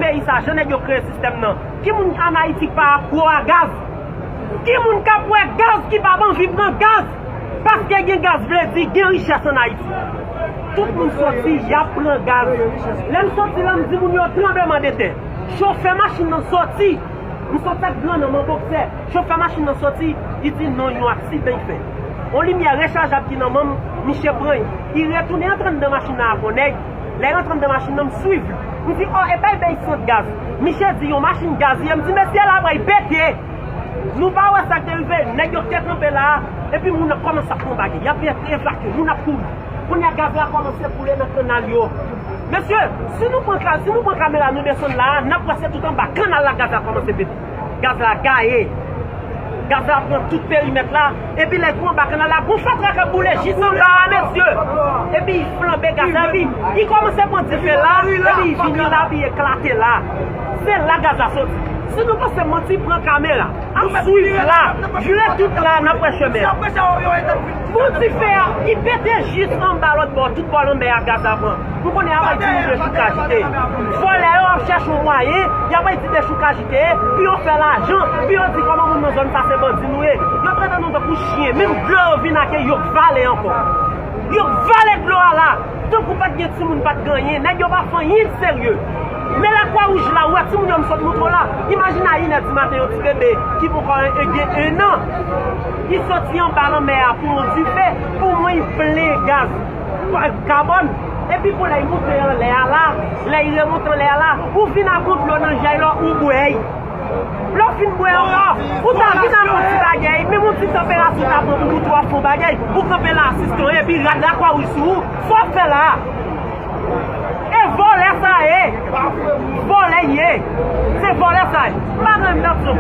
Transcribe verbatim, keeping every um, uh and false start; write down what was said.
Peyi sa, jan nèg yo kreye sistèm nan. Ki moun ann Ayiti k pa akwo a gaz? Ki moun k ap wè gaz ki p ap anvi pran gaz? Paske gen gaz vle di gen richès ann Ayiti. Tout moun soti, y ap pran gaz. Lè m soti la, m di moun yo tranbleman de tè. Chofè machin nan soti. M soti ak gran nanm an bòksè. Chofè machin nan soti, li di non, yon aksidan l fè. On limyè rechajab ki nan men m, misye pran l. Li retounen antre anndan machin nan ak on nèg. Lè l antre anndan machin nan, m swiv li. M di, "O, e pa bay sant gaz." Misye di, "Yon machin gaz ye." M di, "Mesye, la pral pete." Nou pa wè sa k te rive. Nèg yo te kanpe la a, epi moun ap kòmanse ap pran bagay. Y ap evakye, moun ap kouri. Kounye a, gaz la kòmanse koule nan kannal yo. Mesye, si nou pran ka-, si nou pran kamera, nou desann la a, n ap wè se tout anba kannal la gaz la kòmanse pete. Gaz la gaye. Gaz la pran tout perimèt la. Epi lè tou anba kannal la, gon fatra k ap boule jis anba a, mesye. Epi li flanbe gaz la, epi li kòmanse pran dife la, epi li vini la, epi li eklate la. Se la gaz la soti. Si nou panse manti, pran kamera. Ap swiv la, vire tout la, n ap wè chemen. Bon, dife a, li pete jis anba lòt bò, tout bò lanmè a gaz la pran. Nou konnen Ayiti nou dechoukajite. Vòlè yo ap chèche yon mwayen, y ap di dechoukajite, pou yo fè lajan, pou yo di kòman moun nan zòn sa se bandi nou ye. Yo trete nou tankou chen, menm dlo yo vin ak yo vale ankò. Yo vale dlo a la. Tankou pa t gen timoun, pa t gen anyen, nèg yo pa fè anyen de serye. Men Lakwa Wouj la, ou wè timoun yo m sot montre w la. Imajine a inè di maten yon ti bebe ki poko gen en an. Li soti anba lanmè a pou yon dife, pou mwen li plen gaz kabòn. Epi pou lè li moute anlè a la, lè li remonte anlè a la, ou vin ak yon dlo nan jèy la, ou bwè l. Lè w fin bwè ankò, ou ta vin ak yon ti bagay, menm yon ti tanperati w ta pran pou ou twò fon bagay, ou kanpe la asiste w, epi rad Lakwa Wouj sou ou, sa w ap fè la a? E vòlè sa ye, vòlè ye, se vòlè sa ye, pa gen lòt opsyon.